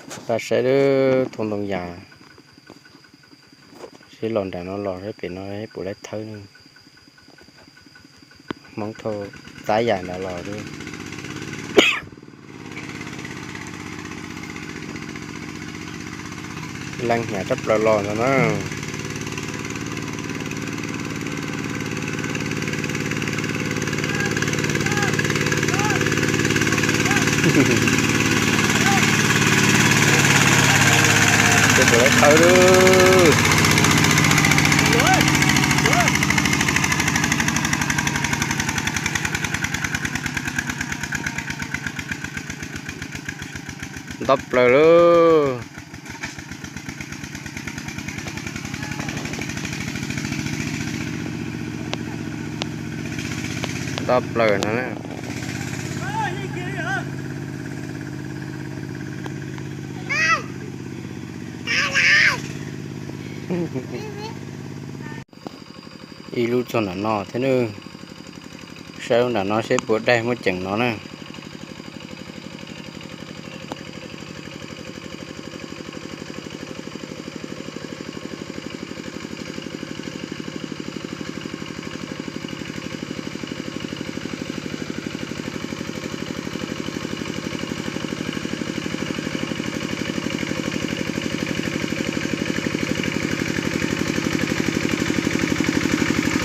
Pab saib, thau ntoo yas, seb los nram no los seb pem no puas laib thawb ne. Hmoob thau txab yas nrad los. Leej hnyav tshaj plaws los ntag na. Seb puas laib thawb lauj. Nto plaws lauj. Nto plaws no na. Ib lub txog nram no thiab nawb. Saib lub nram no seb puas daig muaj ceem no na.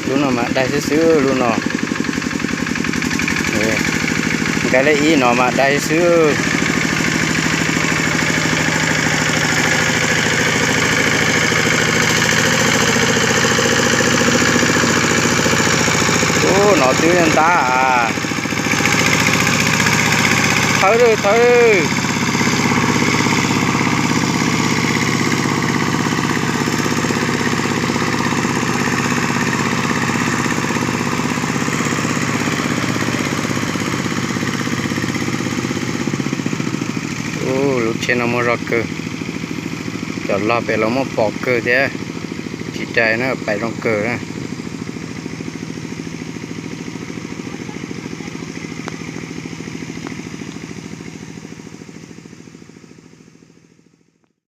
Lub no mas daig xwb xwb lub no. Nkag lej ib no mas daig xwb. Ub, no twb ntab. Thawb lawm, thawb lawm. Ub, lub tsheb no muaj zog kawg. Cov log pem los muaj pom kawg thiab. Tsis dai na, pais zoo kawg.